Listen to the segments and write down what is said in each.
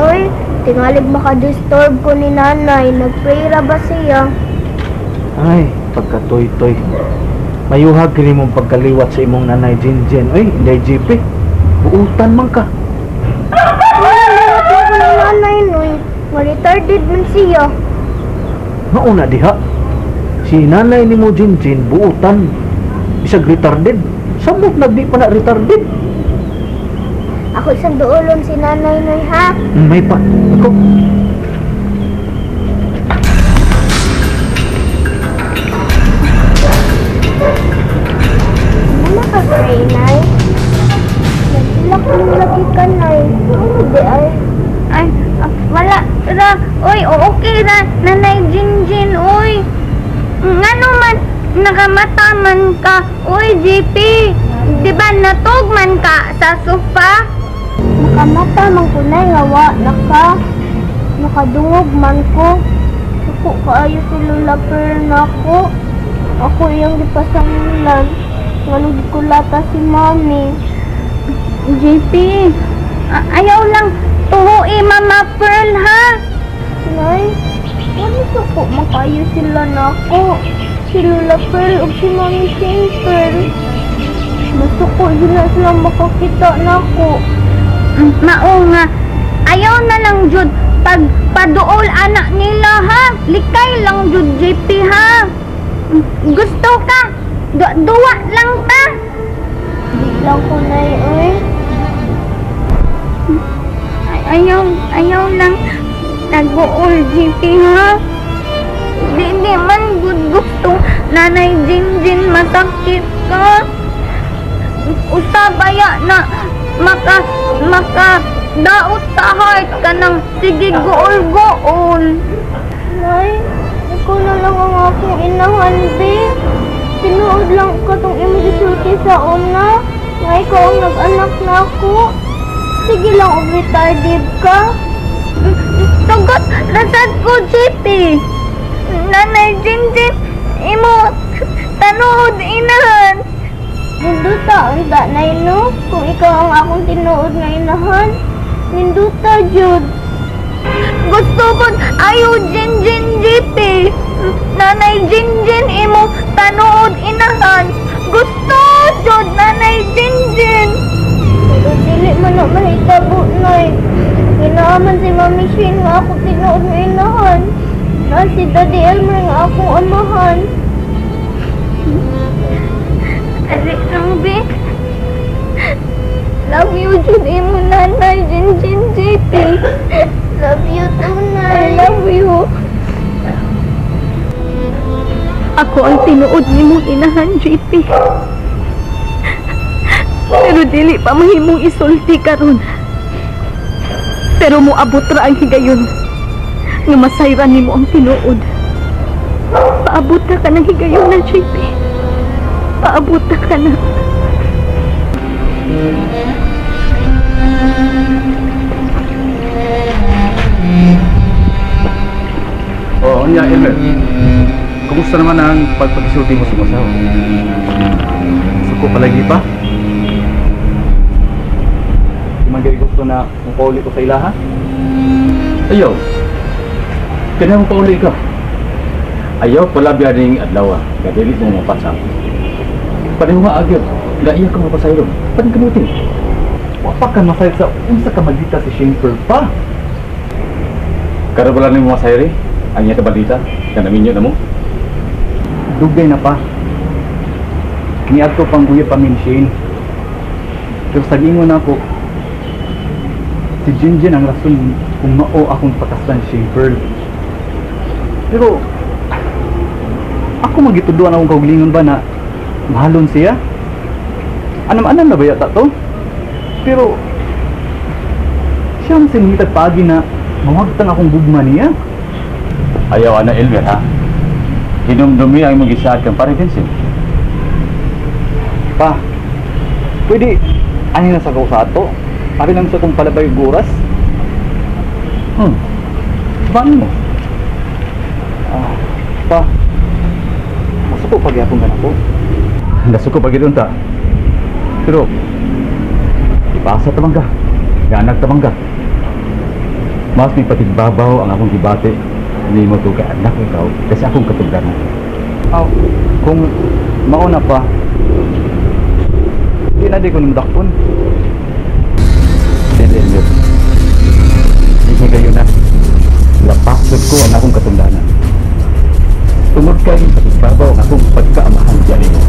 oy. Tingalig maka-disturb ko ni nanay. Nag-pray ra ba siya? Ay, pagkatoy-toy. Mayuhag kini mong pagkaliwat sa imong nanay Jinjin. Oy, Inday JP. Buutan man ka. Ay, liwat mo ko ni nanay, Noy. Nga-retarded man siya. Mauna diha. Si nanay ni mo Jinjin, buutan. Bisag retarded. Samot nagdi pa na retarded. Ako isang duolon si nanay, Noy, ha? May pa. Ako. Ano ka-pray, Nay? Nagsilak mo lagi ka, Nay. Ano di ay? Ay, wala ra. Oy, okay ra. Nanay Jinjin, oy. Ngano man, nakamata man ka. Oy, JP. Di ba natog man ka sa sofa? Nakamata man ko, Nay, nga wa naka. Nakadungog man ko. Suko kaayo si Lola Pearl nako. Ako iyang gipasangulan. Nganong gikulata si Mami. JP, ayaw lang tuhuin Mama Pearl, ha? Nay, wala suko man kaayo sila nako. Si Lola Pearl ug si Mami Shane Pearl. Masuko sila sila makakita nako. Mao nga, ayaw na lang jud pagpaduol anak nila, ha? Likay lang jud, JP, ha? Gusto ka? Duwa lang ta. Di lang ko, Nay, oy. Ay, ayaw lang nag-uol, JP, ha? Di man gud gusto Nanay Jinjin masakit ka. Usabaya na maka daot sa heart ka ng sige guol-guol. Nay, ikaw na lang ang akong inahan, be. Tinuod lang ka tong imong gisulti sa una. Nga ikaw ang nag-anak na ako. Sige lang, og retarded ka. Tugot, nasad ko, JP. Nanay Jinjin, imo tanuod inahan. Ninduta, unta, Nay, no? Kung ikaw ang akong tinuod nga inahan, ninduta, jud. Gusto ko, ayaw Jinjin, JP. Nanay Jinjin, imo tanuod inahan. Gusto, jud, Nanay Jinjin. Pero dili man na mahitabo, Nay. Ginaaman si Mami Shane nga ako tinuod nga inahan. Na si Daddy Elmer nga akong amahan. Ari lang, be. Love you, jud, imo Nanay Jinjin, JP. Love you too, Nay. I love you. Ako ang tinuod nimong inahan, JP. Pero dili pa mahimong isulti karon. Pero moabot ra ang higayon nga masayran nimo ang tinuod. Paabot na ka ng higayon na, JP. Paabot na ka na. Oh, unya, Elmer. Kumusta naman ang pagpagisulti mo sa imong asawa? Suko palagi pa. Di man gay gusto na mupauli ko sa ilaha. Ayaw. Kaya mo pauli ka. Ayaw pala biya ning adlaw, nga dili mo mapasa. Pareho nga agyod. Nga iya ka mapasaylo. Panin kamuti. Wa pa ka masayod sa unsa ka malita si Shane Pearl pa. Karon wala nimo masayri? Ang iya ka balita, nga naminyo na mo. Dugay na pa. Kiniadto pang uyab pa min Shane. Pero sa giingon nako, si Jinjin ang rason kung mao akong pakaslan Shane Pearl. Pero ako magituduan akong kaugalingon ba na mahalon siya? Anam-anam na ba yata to? Pero siya ang sinihitag paagi na mawagtang akong gugma niya. Ayaw ana Elmer ha. Hinumdumi ang imong gisaad kang pare Vincent. Pa, pwede ani na sa sa ato? Ari lang sa kong palabay og oras. Paano mo? Pa, masuko pa gyapon ka nako. Nasuko pa gyud unta. Pero ipasa ta man ka. Gaanag ta man ka. Mas may patigbabaw ang akong gibati nimo to kay anak ikaw kasi akong katugdanan. Aw, kung mauna pa, di na di ko nimdakpon. Dili, Elliot. Hindi kayo na. Lapasod ko ang akong katungdanan. Tungod kay patigbabaw ang akong pagkaamahan diyan nimo.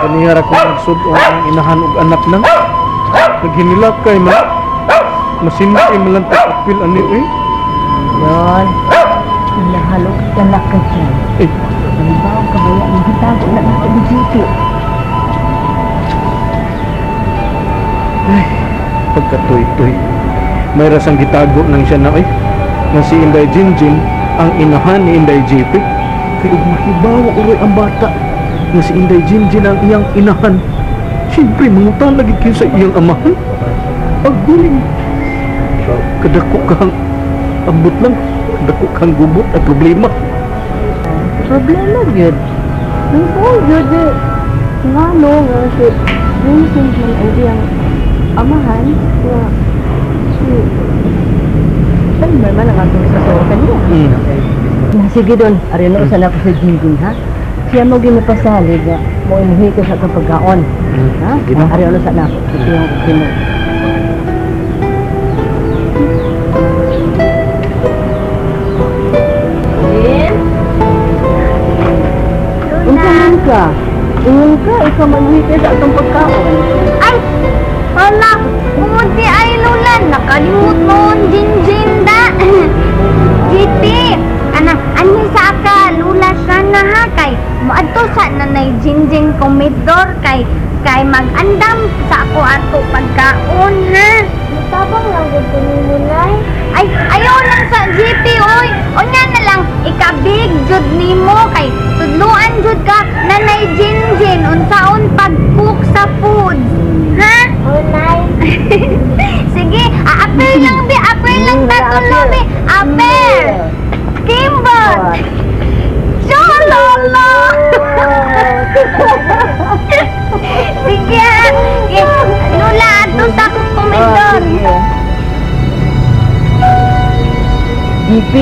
Kanihara ko nagsud-on ang inahan og anak nang naghinilak kay man masinti man lang tag-apil ani eh. Yon, inahalok anak ka dyan. Eh, Halimbawa ka ba yan? Hitago na nato ni GP. pagkatuy-tuy. May rasang gitago nang siya na eh. Nga si Inday Jinjin ang inahan ni Inday JP. Kay ug mahibaw uroy ang bata nga si Inday Jinjin ang iyang inahan. Siyempre, mangutan lagi kayo sa iyang amahan. Agoy! Kadako kang ambot lang. Kadako kang gubot at problema. Problema gyud. Nang buo gyud eh. Nga no, nga si Vincent man ang iyang amahan nga si Palmer man ang atong sa kaniya. Na, sige doon, arino sa na ko sa Jinjin ha. Siya mo ginapasalig nga mo imuhi ko sa atong pagkaon. Ha? Sige na. Arino sa na ko. Ito yung kinu. Jin? Unsa man ka? Ingon ka, ikaw manhuhi ka sa atong pagkaon. Ay! Hala! Umunti ay Lola! Nakalimot mo ang Jinjin da! GP! Ana, anhi sa aka, Lola siya na ha kay moadto sa nanay Jinjin komedor kay kay mag-andam sa ako ato pagkaon ha. Mutabang lang gud ko nimo nay. Ay, ayaw lang sa GP oy. Unya na lang ikabig jud nimo kay tudluan jud ka nanay Jinjin unsaon pag-cook sa food. Ha? Nay. Sige, appear lang bi, appear lang tatulo bi. Appear. Kimbot. Chololo. Sige, ha. Lula, ato sa komedor. GP,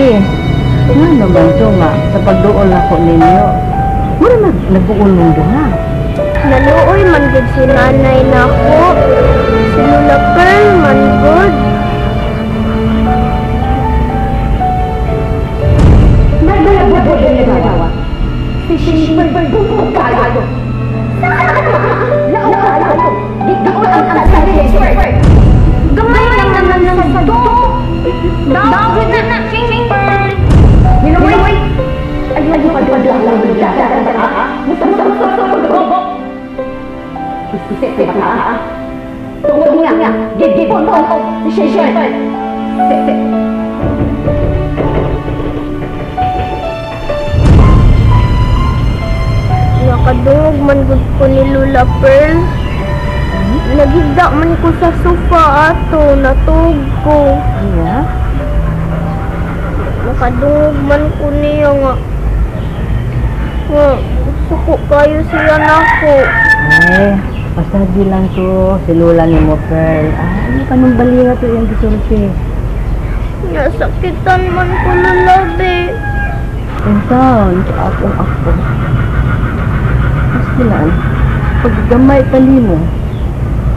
nga naman to nga, sa pagduol ako ninyo, mura nagbuol mong duha. Naluoy man gud si nanay nako. Si Lola Pearl man gud. Gamay lang naman ng to. Dawag na na, Shane Pearl. Nakadungog man gud ko ni Lola Pearl. Nagigda man ko sa sofa ato, natug ko. Yeah. Nakadungog man ko niya nga. Nga, suko kayo siya nako. Ay, pasagi lang to, si Lola ni mo, Pearl. Ah, ano pa nung balira to yung gisulti? Nasakitan man ko Lola be. Intaon, sa akong ako. Pastilan, paggamay pa nimo,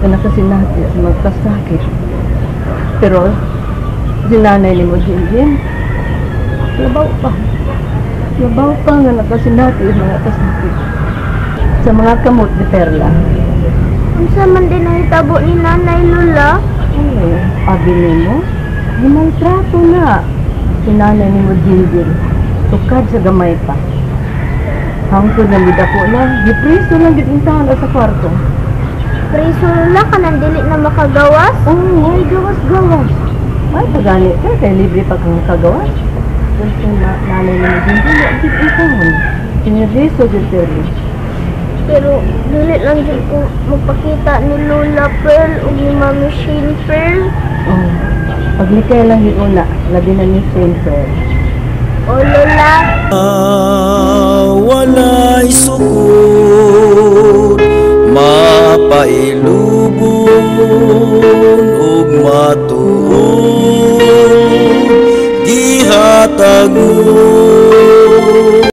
na nakasinati sa magkasakit. Pero, si nanay ni mo, Jinjin, labaw pa. Labaw pa nga nakasinati sa mga kasakit. Sa mga kamot ni Perla. Unsa man din nahitabo ni nanay Lola? Ay, abi nimo, himaltrato na. Si nanay ni mo, Jinjin, tukad sa gamay pa. Hangtod na gid ako na, gipriso lang gid intahan sa kwarto. Priso, Lola, kanang dili na makagawas? Oo, ay gawas-gawas. Ay, pagani ka, kay libre pa kang kagawas. Basta na, nanay ni Jinjin, wa gid intawon. Kiniriso jud pero. Pero dili lang jud ko magpakita ni Lola Pearl ug ni Mami Shane, Pearl. Oh. Paglikay lang yun una, labi na ni Shane Pearl. O, Lola.